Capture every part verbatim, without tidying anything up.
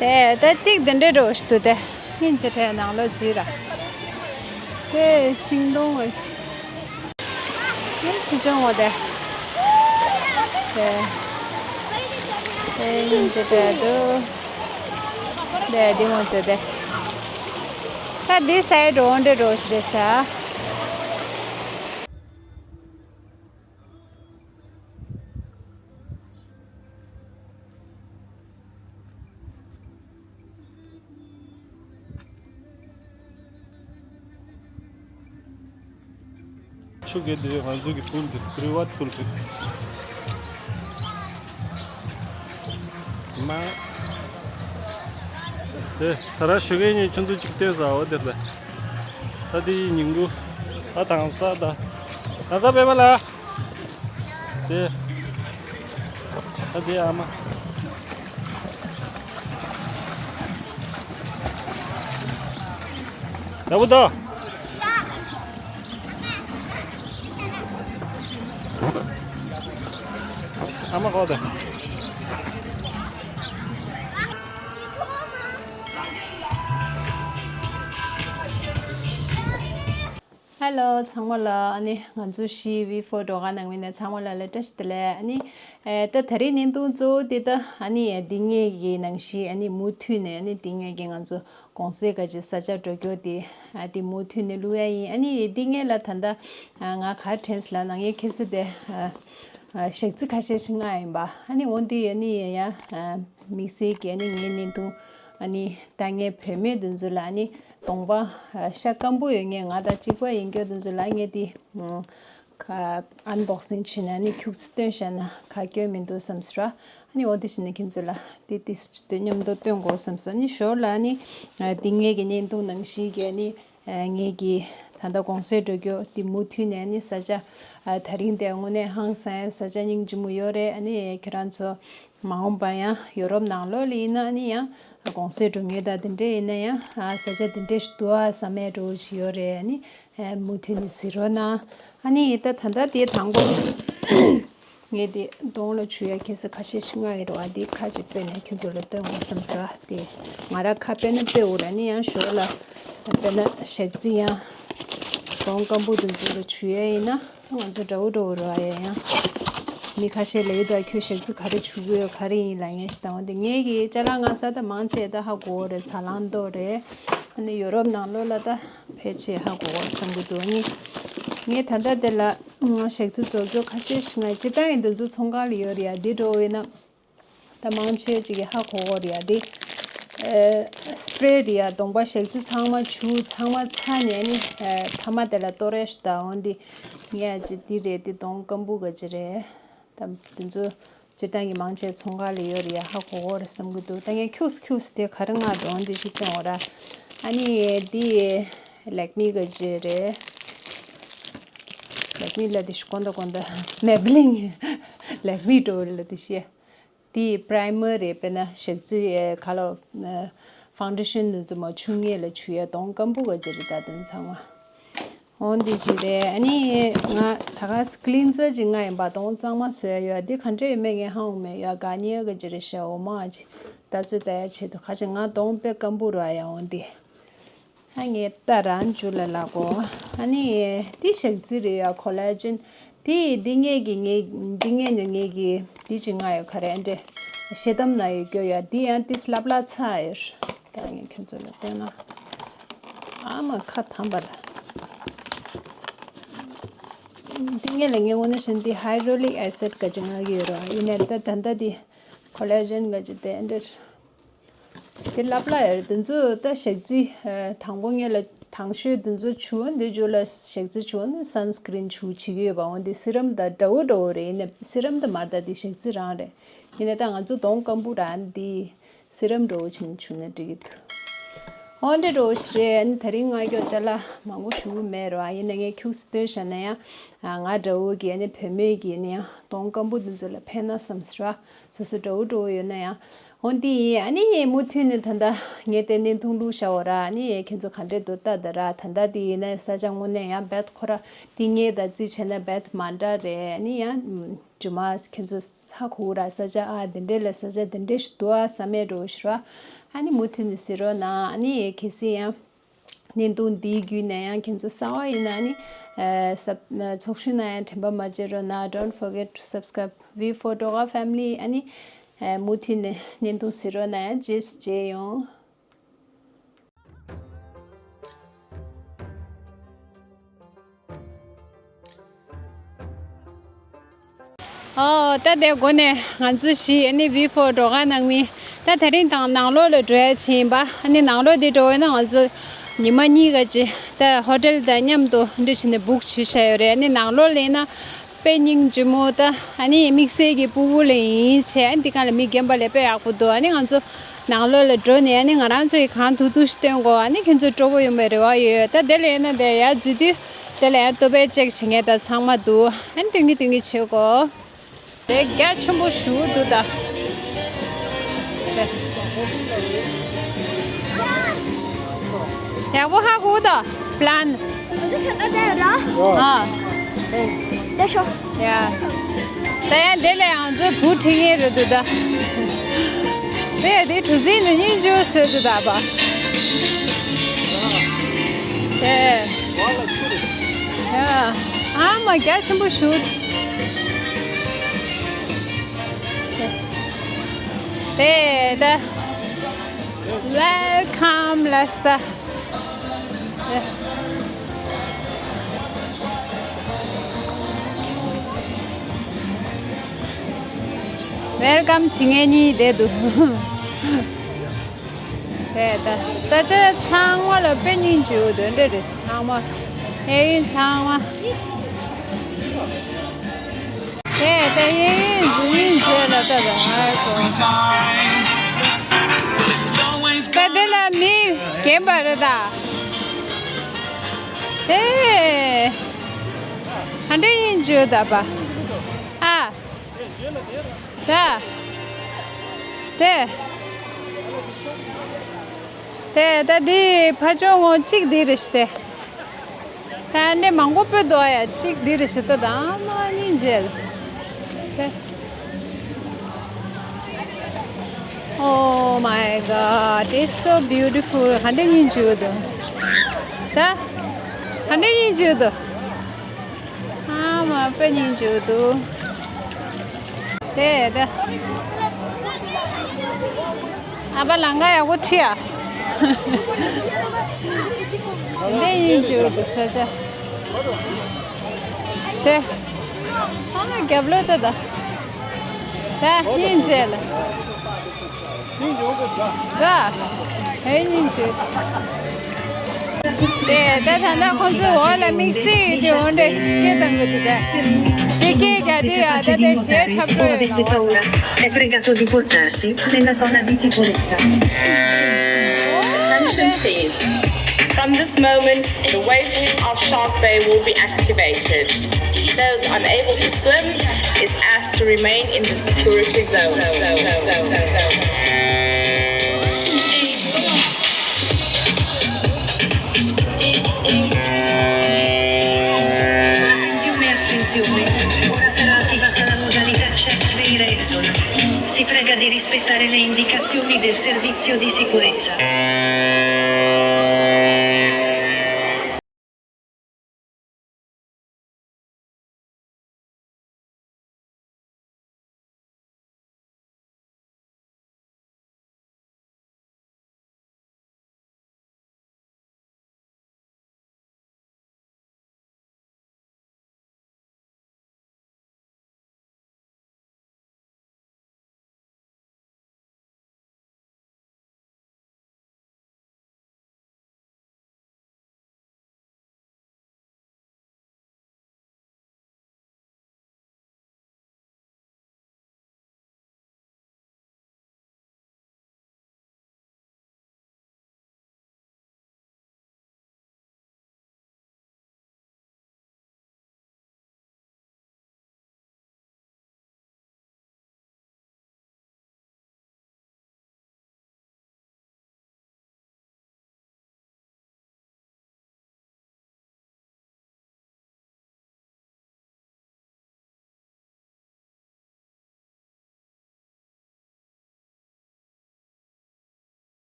དེ་ད་གཅིག་འདི་འདྲའི་འགྲོ་ཞིག་འདུག་དེ་ཡིན་གྱི་དྲན་ནང་ལོགས་འཛུལ་ར། དེ་ཤིང་སྡོང་བ་ཞིག་དེ་ཚེ་ཆུང་བ་དེ། དེ་དེ་ཡིན་གྱི་དྲན་འདུག་དེ་འདི་མོ་བྱོས་དེ། ད་འདི་སའི་འགྲོ་འདྲ་འགྲོ་ཞིག་རེད་ཤག་ཆུ་གེ་དེ་ང་ཚོ་གི་ཕུལ་དུ་པི་རི་ཝེཊ་ཕུལ་དུ། མ། དེ་ད་ར་ཞོགས་ཀས་ཉིན་ཆུ་ཚོད་གཅིག་སྟོན་ཟ་བ་དེ་ལ། ད་དེ་ཡི་ཉིན་གུང་། ད་དང་ས་ད། དང་ས་པད་མ་ལ། དེ། ད་དེ་ཨ་མ། ད་བུ་ད། ཨ་མ་ཁོ་ད། ཧེ་ལོ་ཚང་མ་ལ། ཨ་ནི་ང་ཚོ་ཤི་བི་ཕོར་སྒྲོལ་དཀར་ནང་མི་ནས་ཚང་མ་ལ་ལ་བཀྲ་ཤིས་བདེ་ལེགས། ཨ་ནི་ཨེ་ད་ད་རེས་བརྙན་ཐུང་གཙོ་བོ་དེ་ད་ཨ་ནི་འདི་ངེད་ཀྱི་ནང་བཞིན་ཨ་ནི་མུ་མཐུད་ནས་ཨ་ནི་འདི་ངེད་ཀྱི་ང་ཚོ་གུང་སེང་ག་ཅིག་ས་ཆ་འགྲོ་རྒྱུ་དེ་ཨ་དེ་མུ་མཐུད་ནས་བླུག་ཡ་ཡིན། ཨ་ནི་འདི་ངེད་ལ་ད་ལྟ་ང་ག་དྲན་སོང་ལབ་ན་ངས་ཁ་སང་དེ་ཞག་རྩི་ཁ་ཤས་ཤིག་མངགས་ཡིན་པ། ཨ་ནི་འོ་འདི་ཨ་ནི་ཡ་དམིགས་བསལ་གྱི་ཨ་ནི་ངའི་བརྙན་ཐུང་ཨ་ནི་ད་ངའི་བུད་མེད་དེ་ཚོ་ལ་ཨ་ནི་གདོང་པ་ཤ་སྐམ་པོ་ཡོད་མཁན་ང་དང་གཅིག་པ་ཡིན་མཁན་དེ་ཚོ་ལ་ངས་དེ་ཁ་ཨན་བོག་སིང་བྱས་ནས་ཨ་ནི་ཁྱུག་ཙམ་སྟོན་བཞག་ན་ག་སྐྱོན་མི་འདུག་བསམ་སོང་། ཨ་ནི་འོ་དེ་བྱས་ནས་ཁྱེད་ཚོ་ལ་དེ་དེ་སུ་སྟོན་མཉམ་དུ་སྟོན་དགོས་བསམ་སོང་། ཨ་ནི་ཞོར་ལ་ཨ་ནི་དེ་ངེད་ཀྱི་བརྙན་ཐུང་ནང་བཞིན་གྱི་ཨ་ནི་ངེད་ཀྱི་ད་ལྟ་གུང་སེང་འགྲོ་རྒྱུ་དེ་མུ་མཐུད་ནས་ཨ་ནི་ས་ཆ་དེ་རིང་དེ་དངོས་གནས་ཧང་སང་ཡ་ས་ཆ་སྙིང་རྗེ་མོ་ཡོད་རེད། ཨ་ནི་ཁྱེད་རང་ཚོ་མ་འོངས་པ་ཡང་ཡོ་རོབ་ནང་ལོགས་ལ་ཡིན་ན་ཨ་ནི་ཡང་གུང་སེང་འགྲོ་མཁན་དང་དེ་འདྲས་ཡིན་ན་ཡང་ཨ་ས་ཆ་དེ་འདྲས་ཞིག་འདུག་ཨ་བསམ་ཡ་འདྲ་བོ་ཞིག་ཡོད་རེད། ཨ་ནི་མུ་མཐུད་ནས་གཟིགས་རོགས་གནང་། ཨ་ནི་ད་ད་ལྟ་དེ་དང་པོ་ངས་དེ་གདོང་ལ་བྱུག་ཡ་ཁ་སང་ཁ་ཤས་ཤིག་མངགས་ཡོད་རེད་བ། དེ་ཁ་ཅིག་དཔེར་ན་ཁྱེད་ཚོ་ལ་སྟོན་དགོས་བསམ་སོང་། དེ་ང་རང་ཁ་དཔེར་ན་དཔེ་འོ་ར་ནི་ཡང་ཞོར་ལ་དཔེར་ན་ཞག་རྩི་ཡང་གདོང་སྐམ་པོ་དེ་ཚོ་ལ་བྱུག་ཡ་ཡིན་ན། ང་ཚོ་འདྲ་བོ་འདྲ་བོ་རེད་བ། ཡ་ཡང་མི་ཁ་ཤས་ལ་ཡོད་ད་ཁྱོད་ཞག་རྩི་ག་རེ་བྱུག་གི་ཡོད་ག་རེ་ཡིན་ལབ་མཁན་ཞིག་དང་། འོན་ཏེ་ངེད་ཀྱི་ཅ་ལག་མངགས་ས་ད་མང་ཆེ་ད་ཧ་གོ་གི་རེད། ཚ་ལང་མདོག་རེད། ཨ་ནི་ཡོ་རོབ་ནང་ལོགས་ལ་ད་ཕལ་ཆེར་ཧ་གོ་གི་རེད་བསམ་གྱི་འདུག་ཨ་ནི་ངས་ད་ལྟ་དེ་ལ་ཞག་རྩི་བཙོ་རྒྱུ་ཁ་ཤས་ཤིག་ང་སྤྱིར་བཏང་ཡིན་དུས་ཚོད་ཚོང་ཁང་ལ་ཡོད་རེད་ཡ། འདི་འདྲ་བོ་ཡིན་ན་ད་མང་ཆེ་ཅིག་གིས་ཧ་གོ་གི་རེད་ཡ། འདི་ཨེ་སི་པི་རེ་རེད་ཡ། གདོང་པ་ཞག་རྩི་ཚང་མ་བྱུག་ཚང་མ་ཚ་ནས་ནི་ཨེ་མཐའ་མ་དེ་ལ་གཏོར་ཡ་ཞིག་ད། འོན་ཏེ་ངས་ཨ་ཅེ་འདི་རེད། འདི་གདོང་སྐམ་པོ་ག་ཅི་རེད། ད་འདི་ཚོ་སྤྱིར་བཏང་གི་མང་ཆེ་ཚོང་ཁང་ལ་ཡོད་རེད་ཡ། ཧ་གོ་གི་རེད་བསམ་གྱི་འདུག་ད་ངས་ཁྱུགས་ཁྱུགས་དེ་ག་རེ་མངགས་འདུག་འདི་ཞིག་སྟོན་འོ་ར། ཨ་ནི་འདི་ལེག་མི་ག་ཅི་རེད། ལེག་མི་ལ་དེ་ཞིག་གོན་ད་གོན་ད་མེ་བི་ལིན་ལེག་མི་འགྲོ་རེད་ལ་དེ་ཤེས། དེ་པི་རའི་མར་རེད། དཔེར་ན་ཞག་རྩི་ཨེ་ཁ་ལོ་ཨེ་ཕའུན་ཌེ་ཤན་འདི་ཚོ་མ་བྱུག་སྔོན་ལ་བྱུག་ཡ་གདོང་སྐམ་པོ་ག་ཅི་རེད་ད་དེ་ཚང་མ། འོ་འདི་ཞིག་རེད། ཨ་ནི་ང་ད་ག་ཀི་ལིན་ཛར་ཅིག་མངགས་ཡིན་པ། གདོང་གཙང་མ་བཟོ་ཡ་ཡོད། འདི་ག་འདྲ་ཡོད་མེད་ངས་ཧ་གོ་མེད་ཡ། ག་ནི་ཡ་ག་ཅི་རེད་ཤག་འོ་མ་ཅིག་ད་ཚོད་ལྟ་ཡ་ཆེད་དུ་ཁ་ཅིག་ང་གདོང་དཔེ་སྐམ་པོ་རེད་ཡ། འོ་འདི་ཨ་ངས་ད་རང་འཇུ་ལ་ལ་གོ། ཨ་ནི་འདི་ཞག་རྩི་རེད་ཡ། ཁོ་ལ་ཇིན། དེ་འདི་ངེད་ཀྱི་ངེད་འདི་ངེད་ནས་ངེད་ཀྱི་འདི་ཅིག་མངགས་ཡོད། ག་རེ་འདྲ་ཤེལ་དམ་ན་ཡོད་རྒྱུ་ཡ། འདི་ཡང་ཏིས་ལབ་ལ་ཚ་ཡོད། ད་ངས་ཁྱོད་ཚོ་ལ་སྟོན་ན་ཨ་མ་ཁ་དམ་པ་ལ། འདི་ངེད་ལ་ངས་དངོས་གནས་བྱས་ན་འདི་ཧའི་ཌོ་རི་ལིག་ཨེ་སིད་ག་ཅིག་མངགས་ཀྱི་ཡོད་རེད་བ། ཡིན་ནའི་ད་ད་ལྟ་འདི་ཁོ་ལ་ཇིན་ག་ཅིག་དེ་འདྲ། དེ་ལབ་ལ་ཡོད་རེད། དེ་ཚོ་ད་ཞག་རྩི་ཨ་དང་པོ་ངེད་ལ་དང་ཤོས་དེ་ཚོ་བྱུག་འདི་འཇུ་ལ་ཞག་རྩི་བྱུག་ནི་སན་སི་ཀི་རིན་བྱུག་བྱེད་ཀྱི་ཡོད་པ། འོན་ཏེ་སི་རམ་དང་འདྲ་བོ་འདྲ་བོ་རེད། ཡིན་ནའི་སི་རམ་དེ་མ་རེད་ད། དེ་ཞག་རྩི་རང་རེད། ཡིན་ནའི་ད་ང་ཚོ་གདོང་སྐམ་པོ་རང་འདི་སི་རམ་འདྲ་བོ་བྱས་ནས་བྱུག་ན་འགྲིག་གི་འདུག་འོ་འདྲ་འདྲ་བོ་ཞིག་རེད། ཨ་ནི་ད་རིང་ང་སྐྱོ་ཅ་ལག་མང་པོ་ཞུ་གི་མེད་རེད་བ། ཡིན་ནའི་ངས་ཁྱུག་ཙམ་སྟོན་བཞག་ན་ཡང་ང་འདྲ་བོ་གི་ཨ་ནི་བུད་མེད་ཀྱི་ཨ་ནི་ཡང་གདོང་སྐམ་པོ་འདི་ཚོ་ལ་ཕན་ན་བསམ་སོང་ར། སོ་སོ་འདྲ་བོ་འདྲ་བོ་ཡོད་ན་ཡང་། འོན་ཏེ་ཡིན། ཨ་ནི་མུ་མཐུད་ནས་ད་ལྟ་ངས་དེ་བརྙན་ཐུང་བླུགས་བཞག་འོ་ར། ཨ་ནི་ཁྱེད་ཚོ་ག་འདྲས་འདུག་ལྟ་ད་ར། ད་ལྟ་དེ་ཡིན་ན་ས་ཆ་དངོས་གནས་ཡང་རྦད་ཁོ་ར་དེ་ངས་ད་རྩིས་བྱས་ན་རྦད་མ་འདྲ་རེད། ཨ་ནི་ཡང་ཇུ་མ་ཁྱེད་ཚོ་ཧ་གོ་ར། ས་ཆ་ཨ་དེ་འདྲས་ལ་ས་ཆ་དེ་འདྲས་ཞིག་འདུག་ཨ་བསམ་མེད་འགྲོ་ཞིག་ར། ཨ་ནི་མུ་མཐུད་ནས་གཟིགས་རོགས་གནང་། ཨ་ནི་གལ་སྲིད་ཡང་བརྙན་ཐུང་འདིའི་བརྒྱུད་ནས་ཡང་ཁྱེད་ཚོ་གསར་པ་ཡིན་ན་ཨ་ནི་ཨ་སབ་ཚོགས་ཞུགས་གནང་ཡང་དྲན་པ་མ་བརྗེད་རོགས་གནང་། Don't forget to subscribe V four Doga family. ཨ་ནི་ཨ་མུ་མཐུད་ནས་བརྙན་ཐུང་གཟིགས་རོགས་གནང་། རྗེས་སུ་མཇལ་ཡོང་། ཨོ། ད་དེ་འགོ་ནས་ང་ཚོ་བཞི་ཨ་ནི་V four Doga ནང་མི་ད་དེ་རིང་དང་ནང་ལོགས་ལ་འགྲོ་ཡ་ཕྱིན་པ། ཨ་ནི་ནང་ལོགས་དེ་འགྲོ་བས་ན་ང་ཚོ་ཉི་མ་གཉིས་ག་ཅིག་ད་ཧོ་ཊེལ་དང་མཉམ་དུ་འདྲ་བྱས་ནས་བུག་བྱས་བཞག་ཡོད་རེད། ཨ་ནི་ནང་ལོགས་ལ་ཡིན་ན་དཔེ་སྙིང་རྗེ་མོ། ད་ཨ་ནི་དམིགས་བསལ་གྱི་ཕྲུ་གུ་ལ་ཡིན་བྱས། ཨ་ནི་འདི་ག་ལ་མི་རྒན་པ་ལ་དཔེ་ཡག་པོ་འདུག་ཨ་ནི་ང་ཚོ་ནང་ལོགས་ལ་འགྲོ་ནས་ཨ་ནི་ང་རང་ཚོ་ཡི་གང་ཐུབ་ཐུབ་ཞིག་སྟོན་དགོས། ཨ་ནི་ཁྱེད་ཚོ་སྤྲོ་པོ་ཡོང་བའི་རེ་བ་ཡོད། ད་དེ་ལ་ཡིན་ན་དེ་ཡར་འཛུལ་དུས་དེ་ལ་ཡང་ལྟོ་ཕད་ཅེག་བྱེད་མཁན་ད་ཚང་མ་འདུག་ཨ་ནི་སྟོན་གྱི་སྟོན་གྱི་བྱེད་དགོས། དེ་རྒྱ་ཆེན་པོ་ཞེ་པོ་འདུག་ད། ཡག་པོ་ཧ་གོ་ད། པི་ལན། ཨ། ཡ། ད་ཡང་དེ་ལས་ང་ཚོ་བུ་ཁྲིད་མཁན་རེད་འདུག་ད། དེ་དེ་གྲུ་གཟིངས་ནི་སྙིང་རྗེ་པོ་བཟོས་འདུག་ད་པ། དེ། ཡ། ཨ་མ་རྒྱ་ཆེན་པོ་ཞེ་པོ། དེ་ད། Welcome, Lester. Welcome བྱེད་མཁན་གཉིས་བསྡད་འདུག་དེ་ད་ས་ཆ་ཚང་མ་ལ་དཔེ་སྙིང་རྗེ་པོ་འདུག་འདྲ་རེད། ཚང་མ་གཡས་གཡོན་ཚང་མ། དེ་ལྟ་ཡིན་འཛུལ་ཡིན་བྱས་ལ་ལྟ་དང་ཧ་གོ། ད་དེ་ལ་མི་རྒན་པ་རེད་ད། དེ་ག་འདྲ་ཡིན་བྱས་ད་པ། ཨ། ད། དེ། དེ་ད་འདི་ཕ་ཆུང་ངོ་གཅིག་འདི་རེད་ཤི་དེ། ད་འདི་མང་པོ་སྤོས་འདུག་ཨ། ཡ་གཅིག་འདི་རེད་ཤི་ད། ད་མ་ནི་མཇལ། དེ། Oh my God, it's so beautiful. ག་འདྲ་སྙིང་རྗེ་པོ་འདུག་ད་ག་འདྲ་སྙིང་རྗེ་པོ་འདུག་ཨ་མ་དཔེ་སྙིང་རྗེ་པོ་འདུག་དེ་དེ། ཨ་ཕ་ལང་ཀ་ཡག་པོ་ཁྲིད་ཨ། དེ་འདྲ་སྙིང་རྗེ་པོ་འདུག་ས་ཆ། དེ། ཨ་མ་རྒྱབ་ལོགས་དེ་ད། དེ་སྙིང་རྗེ་ལ། ད་ཨེ་ཉིན་བྱེད། དེ་ད་ད་ལྟ་ཁོང་ཚོའི་འོག་ལ་དམིགས་བསལ་ཡོད་དུས་འོ་འདྲ་སྐད་གཏོང་གི་འདུག་ད་དེ་སྐད་རྒྱག་དུས་ཡ་ད་དེ་ཞེ་འཁྲབ་འགྲོ་ཡོད་ལ། È pregato di portarsi nella zona di sicurezza. Attention please. From this moment, the wave of Shark Bay will be activated. Those unable to swim is asked to remain in the security zone. Attenzione, attenzione. Ora sarà attivata la modalità Check Bay Rexon. Si prega di rispettare le indicazioni del servizio di sicurezza.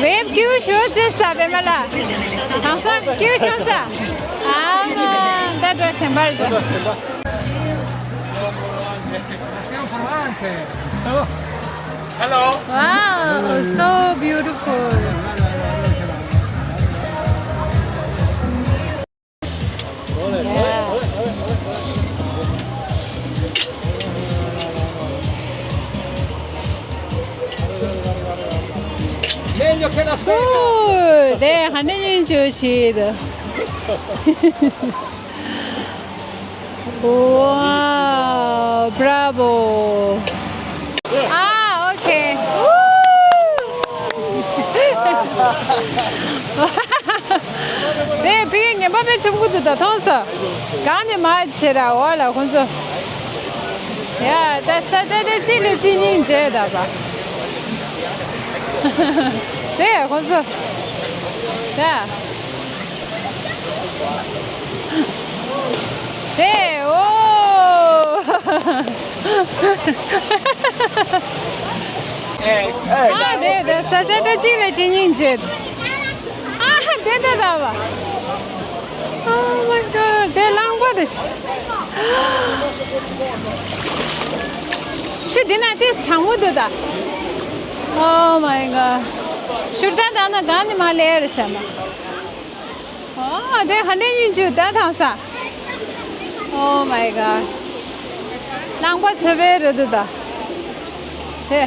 ཝེབ་ཀྱུ་ཤོ་ཙེ་ས་བེ་མ་ལ། ཧང་སང་ཀྱུ་ཆུང་ས། ཨ་མ་ད་འགྲོ་གཞན་པར་འགྲོ། Hello. Wow, so beautiful. Ooh, they hundred inches. Wow, bravo. Ah, okay. Woo! དེ་ཕ་གི་ངན་པ་དཔེ་ཆུང་ཀུ་འདུག་ད་མཐོང་སོང་། གང་ནས་མར་བྱེད་ར་འོ་ལ་ཁོང་ཚོ། ཡ་ད་ས་ཆ་དེ་གཅིག་ལས་གཅིག་སྙིང་རྗེ་ད་པ། དེ་ཁོང་ཚོ། ཡ། དེ་འོ། ཨ་དེ་དེ་ས་ཆ་དེ་གཅིག་ལས་གཅིག་སྙིང་རྗེ། ཨ་དེ་དེ་ད་བ། Oh my god, དེ་རླངས་པ་རེད། ཆུ་འདི་ན་དེ་གྲང་མོ་འདུག་ད། Oh my god. ཤུར་ད་ད་ན་གང་ནི་མ་ལེ་རེད་ཤ་མ། Oh, དེ་ཧ་ནེ་ཉིན་ཅུ་ད་ཐང་ས། Oh my god. རླངས་པ་ཚ་བའི་རེད་འདུག་ད། དེ།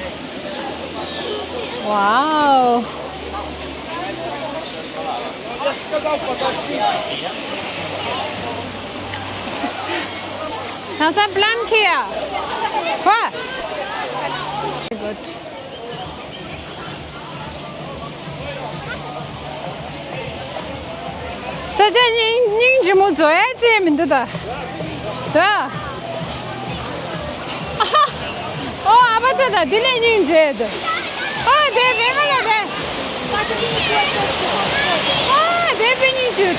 Wow. ཐང་ས་པི་ལན་ཁེ་ཡ། ཧ། ས་ཆ་སྙིང་སྙིང་རྗེ་མོ་བཟོ་ཡ་ཅེས་མི་འདུག་ད། ད། ཨ་ཧ། ཨོ་ཨ་ཕ་ད་ད་འདི་ལས་སྙིང་རྗེ་འདུག་ཨོ་དེ་བེ་མ་ལ་དེ། ཨ་དེ་བེ་སྙིང་རྗེ།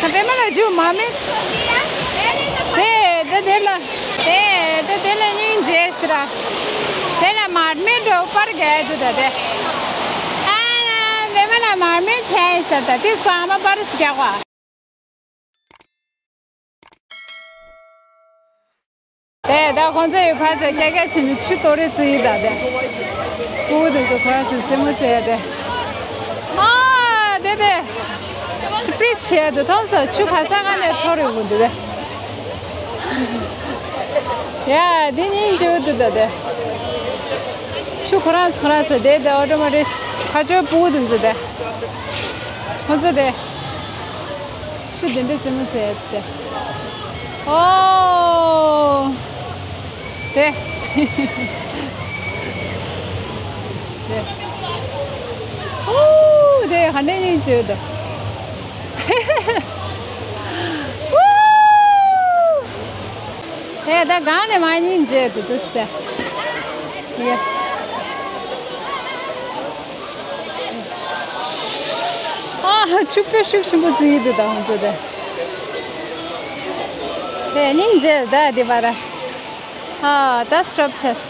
ད་བེ་མ་ལ་རྒྱུ་མ་མེད། དེ་དེ་དེ་ལ། དེ་དེ་དེ་ལ་སྙིང་རྗེ་ཟེར་ར། དེ་ལ་མར་མེ་འགྲོ་པར་རྒྱལ་དུ་ད་དེ། ཨ་ན་མེ་མ་ལ་མར་མེ་ཆེ་ཟེར་ད་དེ་སོ་ཨ་མ་པར་ཞིག་རྒྱག་བ། དེ་ད་ཁོང་ཚོ་ཡི་ཕར་ཚོ་སྐྱ་སྐྱ་བྱས་ནས་ཆུ་གཏོར་རེ་བརྩི་ཡི་ད་དེ། ཕྲུ་གུ་དེ་ཚོ་ཁོ་རང་ཚོ་རྩེད་མོ་རྩེ་ཡ་དེ། ཨ་དེ་དེ། སི་པི་རི་ཛི་བྱས་འདུག་མཐོང་སོང་། ཆུ་ག་ས་ག་ནས་འཐོར་རེ་འོང་འདུག་པས། ཡ་འདི་སྙིང་རྗེ་པོ་འདུག་ད་དེ། ཆུ་ཁོ་རང་ཁོ་རང་ཚོ་དེ་དེ་ཨོ་ཏོ་མ་ཏི་ཁ་ཆུ་ཕྲུ་གུ་དེ་ཚོ་དེ། ཁོ་ཚོ་དེ། ཆུ་དེ་འདྲ་རྩེད་མོ་རྩེ་ཡ་དེ། ཨོ། དེ། དེ། ཨོ་དེ་ཧ་ནེ་ཡིན་བྱོས་དོ། ཨོ། དེ་ད་གང་ནས་མ་ཡིན་བྱས་དུ་དུ་སྟེ། ཡ། ཨ་ཆུ་དཔེ་ཤུགས་ཆེན་པོ་བརྩི་ཡི་འདུག་ད་ཁོང་ཚོ་དེ། དེ་སྙིང་རྗེ་ད་དེ་བར། ཨ་ད་སི་ཊོབ་བྱས།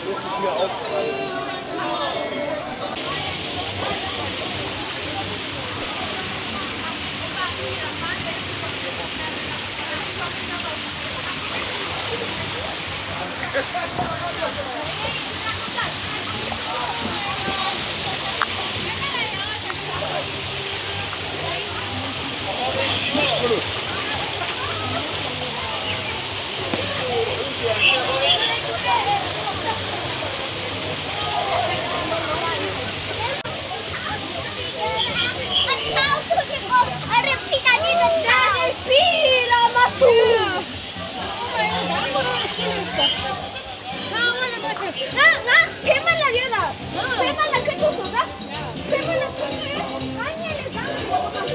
ང་ང་བེ་མ་ལ་ཡོད་ལ། བེ་མ་ལ་ཁ་ཆུ་སོ་ད། བེ་མ་ལ་ཁ་ཆུ་ཡོད། ང་ཉལ་ནས་ད་ང་ལ་ཡོད་ལ།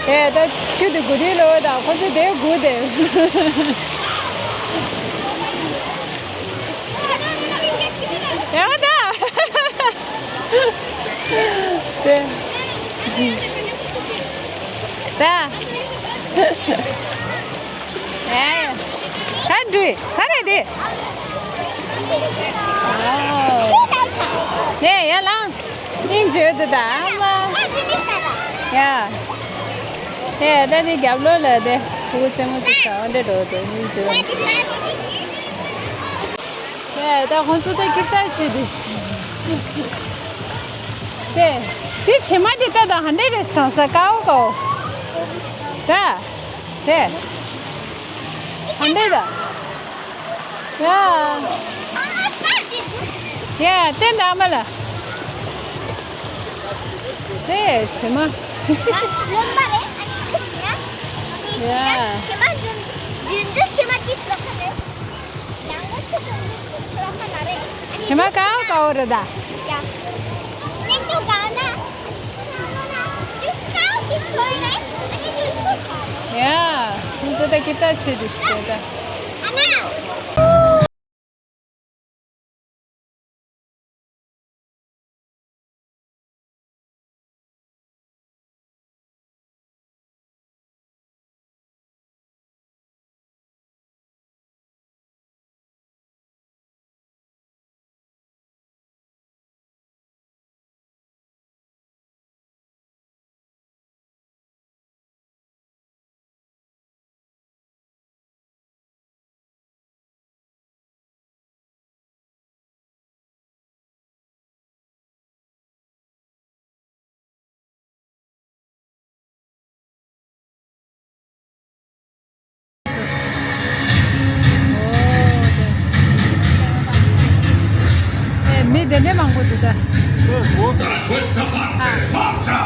དེ་ད་ཆུ་དེ་སྒུག་དུས་ལོ་དང་ཁོ་ཚོ་དེ་སྒུག་དེ། ཡང་ད། དེ། ད། ཨེ། ག་འགྲོ་ག་རེ་དེ། ཨོ། ཧེ་ཡ་ལང་། སྙིང་རྗེ་འདུག་ད་ཨ་མ། ཡ། ཧེ་ད་ནི་རྒྱབ་ལོགས་ལ་དེ་ཕྲུ་གུ་རྩེད་མོ་རྩེ་ས་འོ་འདྲ་འགྲོ་འདུག་སྙིང་རྗེ། ཡ་ད་ཁོང་ཚོ་ད་ཀིར་ཏ་བྱེད་དུ་ཤི། དེ་དེ་བྱེ་མ་དེ་ད་ད་ཧ་འདྲ་རེད་དང་ས་ཀའོ་ཀའོ། ད་དེ་ཧ་འདྲ་ད། ཡ། ཡ་བསྟན་དང་མ་ལ། དེ་བྱེ་མ། ལོན་པ་རེད། ཡ། བྱེ་མ་འདི་འདི་བྱེ་མ་ཏིས་ལོ་ཁ་རེད། ཡང་ངོ་ཆུ་ཚོད་འདི་ལོ་ཁ་མ་རེད། བྱེ་མ་ཀའོ་ཀའོ་རེད་ད། ཡ། ནེང་ཏུ་ག་ན། ཡ། ཁོང་ཚོ་ད་ཀི་ཏ་ཆོས་དེ་ཤི་དེ་ད། ཨེ། མི་དེ་འདྲའི་མང་པོ་འདུག་ད། Da questa parte, forza!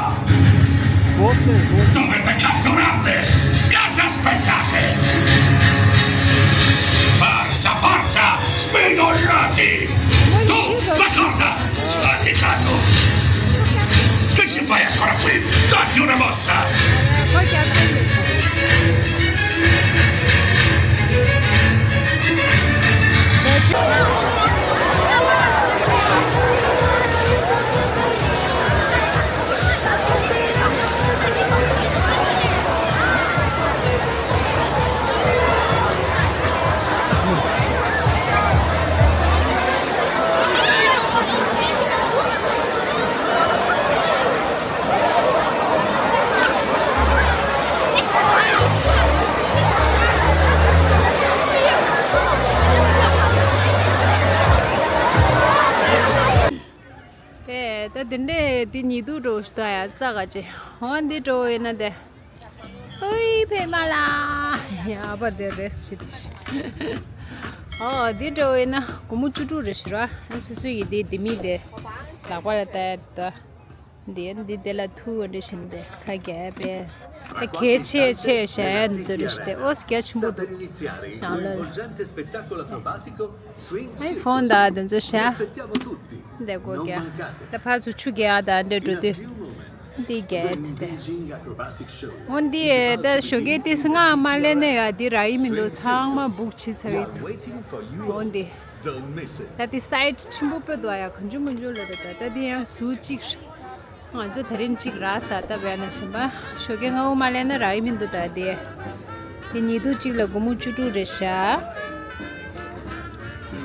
Dovete catturarli! Cosa aspettate? Forza, forza! Smidollati! Tu, la corda! Sfaticato! Che ci fai ancora qui? Datti una mossa! དེ་ད་དེ་འདྲས་དེ་ཉི་གདུགས་འགྲོ་ཤི་ད་ཡ་རྩ་ག་ཅེ། འོ་འདི་འགྲོ་ཡིན་ན་དེ། ཨོའི་ཕེ་མ་ལ། ཡ་ཨ་ཕ་དེ་རེས་བྱེད་དེ་ཤི། ཨོ་འདི་འགྲོ་ཡིན་ན་སྒོར་མོ་བཅུ་དྲུག་རེ་ཤི་ར། སོ་སོ་ཡི་དེ་དེ་མི་དེ་ལག་པ་ལ་ལྟ་ཡ་དེ། འདི་འདི་དེ་ལ་ཐུག་འདྲ་བཞིན་དེ་ཁ་རྒྱབ་པས། ད་གལ་ཆེ་ཆེ་བྱ་ཡ་འཛུལ་རེ་ཞིག་དེ་ཨོ་སྐད་ཆེན་པོ་འདུག་ནང་ལོགས་ལ། ཨའི་ཕོན་དང་དེ་ཚོ་བྱ། འདི་སྒོ་རྒྱག་ད་འདྲ་འགྲོ་དུས་འདི་རྒྱལ་དེ། འོ་འདི་ད་ཞོགས་ཀས་ཏི་སི་ལྔ་མ་སླེབས་ན་ཡ་འདི་རག་གི་མི་འདུག་ཚང་མ་སྦུག་བྱས་ཚར་ཡི་འདུག་འོ་འདི་ད་འདི་སའིཌ་ཆེན་པོ་དཔེ་འདུག་ཡ། གང་བྱུང་མང་བྱུང་ལ་རེད། ད་ད་འདི་ཡང་ཟུར་གཅིག་རེད། ང་ཚོ་དེ་རིང་གཅིག་རག་ས་ད་བས་ན་བཞིན་པ། ཞོགས་ཀས་སྔ་པོ་མ་སླེབས་ན་རག་གི་མི་འདུག་ད་དེ། དེ་ཉི་གདུགས་གཅིག་ལ་སྒོར་མོ་བཅུ་དྲུག་རེད་ཤག་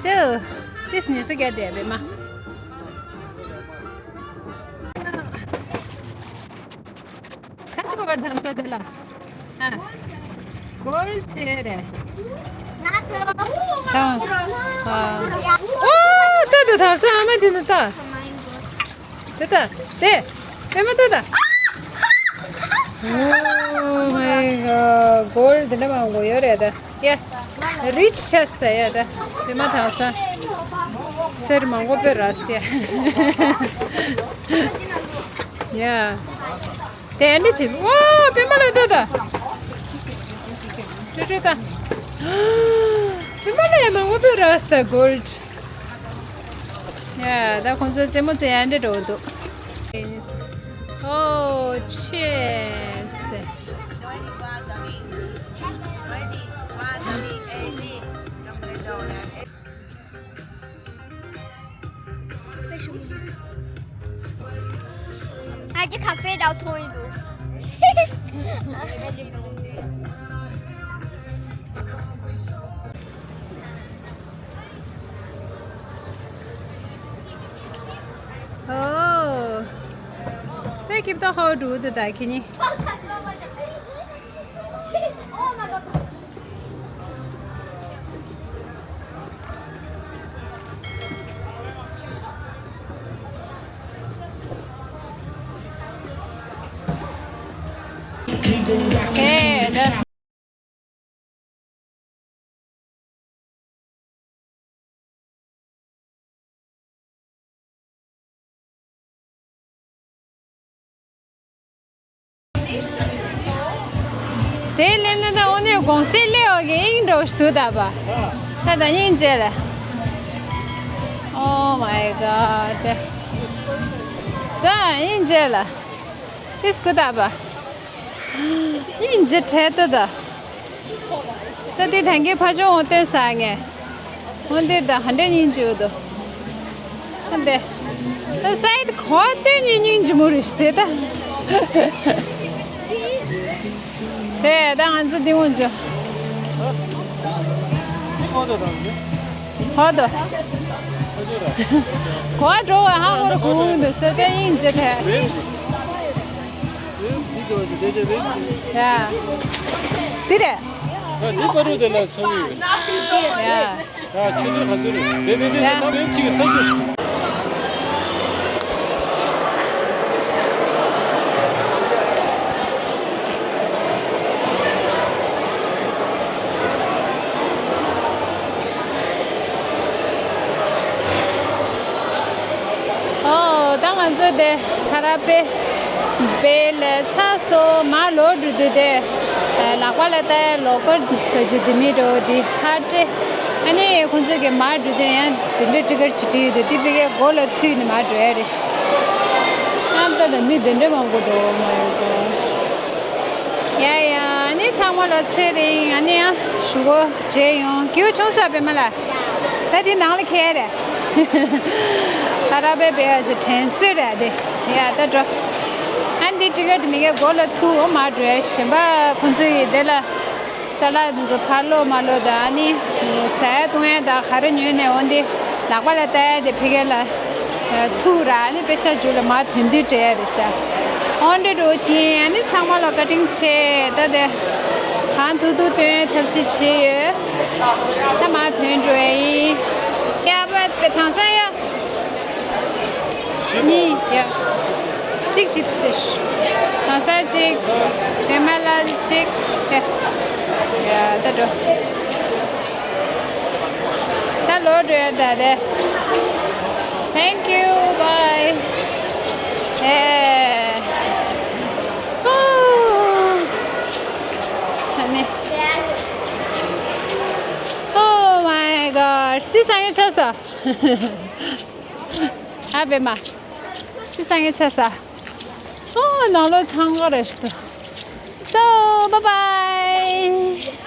སེ། ཏིས་ནི་སོ་རྒྱ་དེ་བས་མ། ཁ་ཅིག་གོ་བར་དམ་ས་དེ་ལ། ཨ། གོལ་ཚེ་རེད། ང་ཚོ། ཨ། ཨ། ཨོ་ད་ད་དམ་ས་ཨ་མ་དེ་ནི་ད། དེ་ལྟ། དེ། དེ་མ་དེ་ལྟ། Oh my god། གོལ་དེ་འདྲ་མང་པོ་ཡོད་རེད་ད། ཡ། རིཆ་ཆེས་ད་ཡ་ད། དེ་མ་ཐང་ས། སེར་མང་པོ་པེ་ར་སི་ཡ། ཡ། དེ་འདྲ་ཆེ། ཝ། པེ་མ་ལ་ད་ད། ཏྲི་ཏྲི་ད། པེ་མ་ལ་ཡ་མང་པོ་པེ་ར་སི་ད་གོལ། ཡ། ད་ཁོང་ཚོ་རྩེད་མོ་རྩེ་ཡ་འདྲ་འགྲོ་འདུག་ཨོ། ཆེས་ཏེ། ཨ་ཅེ་ཁ་ཕེ་ད་ཐོ་ཡི་འདུག་སྐྱིད་ཏོ་ཧོ་འགྲོ་འདུག་ད་ཁྱེད་གཉིས། ཨེ་ད། དེ་ལས་ན་ད་འོ་ནས་གོང་སེ་ལེ་འོ་གི་ཨིང་འགྲོ་ཞུ་ད་པ། ད་ད་ཉིན་རྗེས་ལ། Oh my god. ད་ཉིན་རྗེས་ལ། ཏིས་ཀུ་ད་པ། ཉིན་རྗེས་འཕྲད་ད་ད། ད་དེ་ཐང་གི་ཕ་ཆོ་འོ་སྟོན་ས་ངས། འོ་འདིར་ད་ཧ་འདྲེ་ཉིན་རྗེས་འོ་དོ། ཧ་འདྲེ། ད་སའིད་ཁོ་དེ་ཉིན་ཉིན་རྗེས་མོ་རེ་ཞིག་དེ་ད། དེ་ད་ང་ཚོ་འདི་འོང་ཆོ། ཧོ་དོ། གོ་འགྲོ་བ་ཧ་ཧོ་ར་གུང་འདུག་ས་ཆ་ཡིན་ཅེ་ཐལ། ཡ། འདི་རེད། ཡ། ཆུ་ཚོད་ག་ཚོད་རེད། དེ་དེ་དེ་དེ་ད་བེབ་ཅིག་ལྟ་རྒྱུ། ཨོ། ད་ང་ཚོ་དེ་ཁ་ར་པེ་བེ་ལ་ཚ་སོ་མ་ལོ་འགྲོ་དུས་དེ་ལག་པ་ལ་ལྟ་ལོ་ཀར་ག་ཅི་དེ་མི་འགྲོ་དེ་ཧ་ཏྲེ། ཨ་ནི་ཁོང་ཚོ་གི་མ་འགྲོ་དུས་ཡང་དེ་འདྲ་ཏི་ཀར་ཅི་བྲིས་ཡོད་དེ་དེ་བི་གའི་མགོ་ལ་མཐུད་ནས་མ་འགྲོ་ཡ་རེད་ཤི། ཨ་ད་ད་མི་དེ་འདྲ་མང་པོ་འགྲོ་མ་ཡོད་གོ། ཡ་ཡ། ཨ་ནི་ཚང་མ་ལ་ཚེ་རིང་། ཨ་ནི་ཡང་ཞུ་གོ་བྱས་ཡོང་། སྐྱིད་པོ་བྱུང་སོང་པད་མ་ལགས། ད་དེ་ནང་ལ་ཁྱེར་རེད། ད་ར་པེ་བེ་ཨ་ཅེ་དྲན་གསོས་རེད་དེ། ཡ་ད་འགྲོ། ཨ་འདི་ཏི་ཀེ་ཊི་མི་གའི་མགོ་ལ་ཐུག་འོ་མ་འགྲོ་ཡ། གཞན་པ་ཁོང་ཚོ་ཡི་དེ་ལ་ཅ་ལག་དེ་ཚོ་ཕར་སློག་མ་སློག་དང་། ཨ་ནི་ཟ་ཡ་བཏུང་ཡ་དང་ག་རེ་ཉོས་ནས་འོ་འདི་ལག་པ་ལ་ལྟ་ཡ་དེ་ཕ་གི་ལ་ཐུག་ར། ཨ་ནི་པེ་ཤ་རྒྱུག་ལ་མ་ཐོན་དུས་སྤྲད་ཡ་རེད་ཤག་འོ་འདི་འགྲོ་ཕྱིན། ཨ་ནི་ཚང་མ་ལ་བཀའ་དྲིན་ཆེ། ད་དེ་གང་ཐུབ་ཐུབ་སྟོན་ཐབས་ཤེས་བྱས་ཡོད། ད་མ་ཐོན་འགྲོ་ཡ་ཡིན། ཡ་པ་པེ་དང་ས་ཡ། གཉིས། ཡ། གཅིག་གཅིག་རེད། གང་ཟག་གཅིག་བེ་མ་ལ་གཅིག་ཡ། ཡ་ད་འགྲོ། ད་ལོག་འགྲོ་ཡ་ད་དེ། Thank you. Bye. ཨེ། ཨོ། ཨ་ནི། Oh my god. སི་སང་ཡ་ཆ་ས། ཨ་བེ་མ། སི་སང་ངེ་ཆ་ས། ཨོ་ནང་ལོ་ཚང་ག་རེ་ཤི་ཏུ། So, bye bye.